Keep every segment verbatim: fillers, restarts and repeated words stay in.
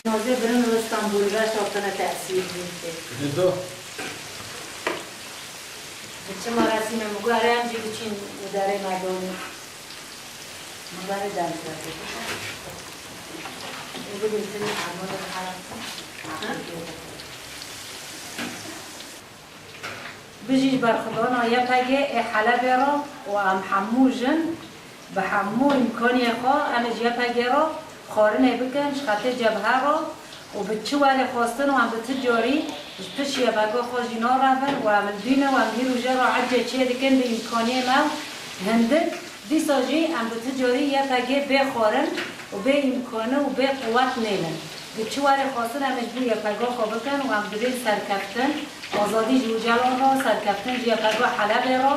Nazê birin li Stenbolî re şartine tesîr bûn tê. Dido. Bi çi merasîme min got, erê em jî biçîn îdareyê Merdonê. Min berê dem kir. Ê bibîn tini Ermanê bi Helebê. Bijî ji berxwedana Y P G ê Helebê re û em hemû jin bi hemû îmkaniyê xwe em ê ji Y P G re xwarinê bikin ji xetê cebhe re û bi çi werê xwestin û em bi ti carî ji pişt Y P G xwe jî narevin û em li bîne û em vî rojê re ecê çê dikin bi îmkaniyê me hindik. Dîsa jî em bi ti carî Y P G bê xwarin û bê îmkanî û bê quwet nênin. Bi çi warê xwestin em ê ji bo Y P G xwe bikin û em dibên serkeftin, azadî ji Ocalan re, serkeftin ji Y P G Helebê re û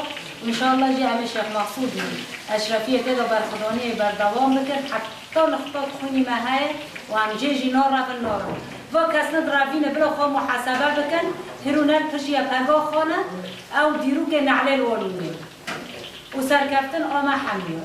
înşallah jî em ê Şêx Mehsûd û Eşrefiyê tê de berxwedaniyê berdewam bikin. Heta nixta xwînî me heye û em jê jî narevin narin. Va kes nedirevîne bila xwe muhasebe bikin, hîro ne li pişt Y P G xwe ne, ew dîrokê nehlê li wan nîne. û serkeftin a me hemû ye.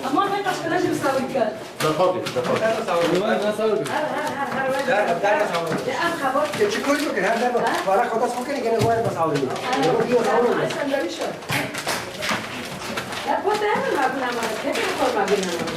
Ama ne kaç kere jim sawî kar. Daqatê, daqatê. Her, her, her, her, her. Derba, derba sawir. Ya, em xebat. Keçi koy bikin, her derba. Ha? Para xwe dest xwe kenê, gene were bes awirî. Ha. Yok, yok, sawir. Ay, sen de bir şey. Ya, bu da hemen var, buna var. Hep bir forma buna var.